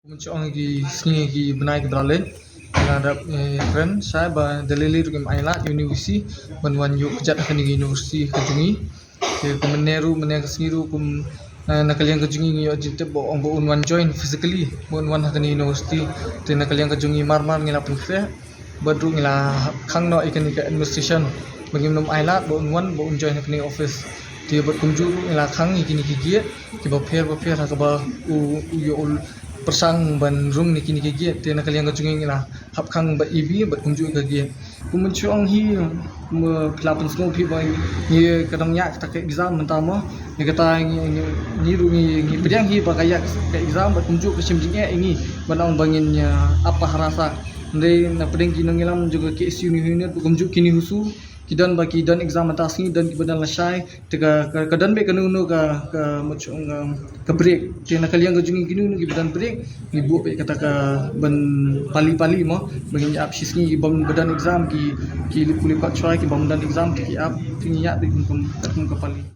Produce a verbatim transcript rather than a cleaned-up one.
Kumjuh ong ki sngi ki bnai ki ba la leit, nga dap, eh, kren shai ba da lei lei ruh ngim ailad ïa une u C ban wan ïuh kjat ha kane ka university ka jong ngi. Te kumne ruh mynne ka sngi ruh kum, eh, na ka liang ka jong ngi ngi ïoh jingtip ba ong ba un wan join physically, ba un wan ha kane ka university. Te na ka liang ka jong ngi mar mar ngi la pynkhreh bad ruh ngi la khang noh ïa kane ka administration ba ngim nym ailad ba un wan ba un join ha kane ka office. Te bad kumjuh ruh ngi la khang ïa kine ki giat kiba pher ba pher ha kaba u, u ïoh u pyrshang ban rung na kine ki giat. Te na ka liang ka jong ngi ngi la hap khang ba ibi bad kumjuh ka giat. Kumjuh ong hi, kumba phi la pynsngew phi ba ngi ka dang ïaid kata ka exam mynta mo. Ngi kata ngi, ngi, ngi ruh ngi, ngi pdiang hi ba ka ïaid ka exam bad kumjuh ka shim jingeh ïa ngi ban ong ba ngin ïa ap ha rasa. Hynrei na pdeng ki nongïalam jong ka K S U Unit ba kumjuh kine husu ki don ba ki don exam mynta sngi, don kiba don lashai. Te ka, ka, ka don beit kano kano ka, ka, ka break. Te na ka liang ka jong ngi kino kino kiba don break ngi buh beit kata ka ban pali pali mo. Ba ngin ïa ap shi sngi ki bym ba don exam ki, ki lip kulip pat shuwa, ki bym don exam ki ap, te ngi ïa beit kum, kum, kum ka pali.